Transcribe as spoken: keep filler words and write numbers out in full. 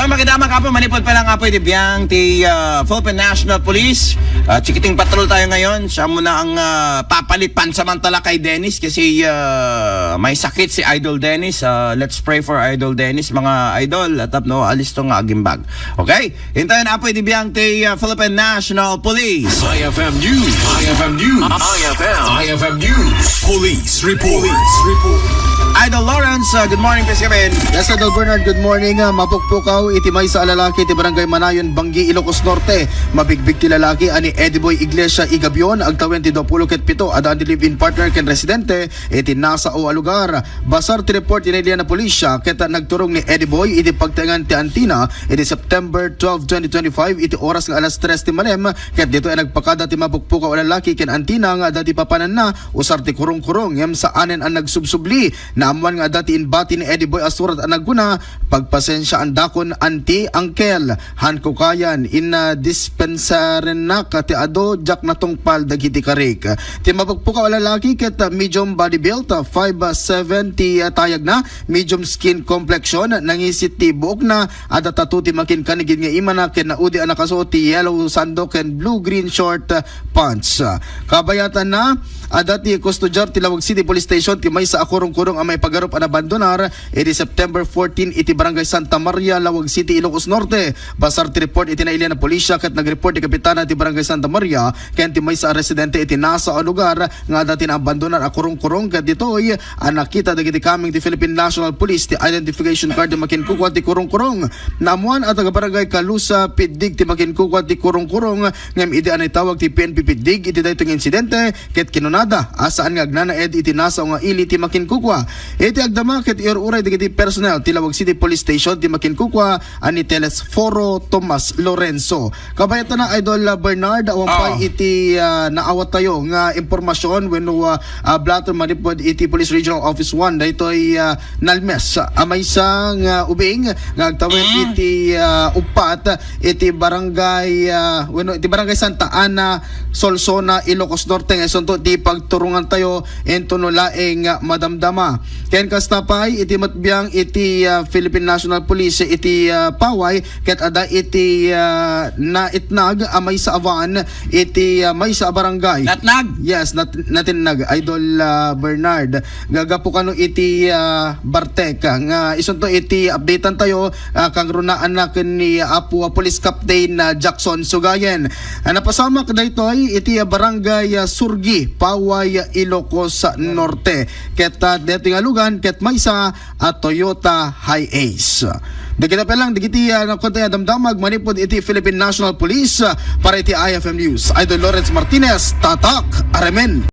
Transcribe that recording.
Ang makita, mga kapo, manipod pa lang, kapo, iti biang ti, ah, Philippine National Police. Ah, chikiting patrol tayo ngayon. Siya muna ang, ah, papalit pansamantala kay Dennis kasi, ah, may sakit si Idol Dennis. Ah, let's pray for Idol Dennis, mga idol. Tapno, alisto nga agimbag. Okay? Hintayin, apo, iti biang ti, ah, Philippine National Police. I F M News. I F M News. I F M. I F M News. Police report. Police report. Idol Lawrence, uh, good morning, P S K Ben. Yes, Idol Bernard, good morning. Ah, mapukpukaw iti maysa a lalaki ti Barangay Manayon, Banggi, Ilocos Norte. Mabigbig ti lalaki a ni Eddie Boy Iglesia Igabion, agtawen ti duapulo ket pito, adda ti live-in partner ken residente iti nasao a lugar. Basar ti report ti nailian a pulisya ket nagturong ni Eddie Boy iti pagtaengan ti antina iti September twelve, twenty twenty-five, iti oras nga alas tres ti malem, ket ditoy a nagpakada ti mapukpukaw a lalaki ken antina nga adda ti papananna usar ti kurong-kurong ngem saanen a nagsubsubli. Naammuan nga adda ti inbati ni Eddie Boy a surat a nagkuna, "Pagpasensiaandakon, anti, angkel, han kukayan, inna dispensarennak ti adu, diak natungpal dagiti karik." Ti mapukpukaw a lalaki ket medium body build, five seven ti tayagna, medium skin complexion, nangisit ti buokna, adda tattoo ti makinkanigid nga imana ken naudi a nakasuot ti yellow sando ken blue-green short, ah, pants. Kabayatanna, adda ti kustodiar ti Laoag City Police Station ti maysa a kurong-kurong a maipagarup a nabandonar iti September fourteen iti Barangay Santa Maria, Laoag City, Ilocos Norte. Basar ti report iti nailian a pulisya ket nagreport ti kapitana ti Barangay Santa Maria ken ti maysa a residente iti nasao a lugar nga adda ti naabandonar a kurong-kurong ket ditoy a nakita dagiti kameng ti Philippine National Police ti identification card ti makinkukua ti kurong-kurong. Naammuan a taga-Barangay Calusa, Piddig ti makinkukua ti kurong-kurong, ngem idi a naitawag ti P N P Piddig iti daytoy nga insidente, ket kinunada a saan nga agnanaed iti nasao nga ili ti makinkukua. Iti agdama ket iur-uray dagiti personnel ti Laoag City Police Station ti makinkukua a ni Telesforo Tomas Lorenzo. Kabayatan na, Idol, ah, Bernard, awan pay Ah. iti, ah, naawat tayo nga impormasyon wenno, ah, ah, blotter manipud iti Police Regional Office one, daytoy, ah, Nalmes. Ah, maysa nga ubing nga agtawen Mm. iti, ah, uppat iti barangay, ah, wenno iti barangay Santa Ana, Solsona, Ilocos Norte, nga isunto ti pagturungan tayo intono laeng nga madamdama. Ken kasta pay iti met biang iti, ah, Philippine National Police iti, ah, Paway ket adda iti, ah, naitnag a maysa a van iti, ah, maysa a barangay. Natnag? Yes, nat-, natinnag, Idol, ah, Bernard. Gagapu kano iti, ah, Bartek, ah, nga isunto iti updatean tayo, ah, kangrunaanna ken ni Apo, ah, Police Captain, ah, Jackson Sugayen. Ah, napasamak daytoy iti, ah, Barangay, ah, Surgi, Paway, ah, Ilocos, ah, Norte. Ket, ah, daytoy nga lugan ket maysa a Toyota Hiace. Dagita pay lang dagiti, ah, nakuan tayo a damdamag manipud iti Philippine National Police, ah, para iti I F M News. Idol Lawrence Martinez, Tatak Aramen.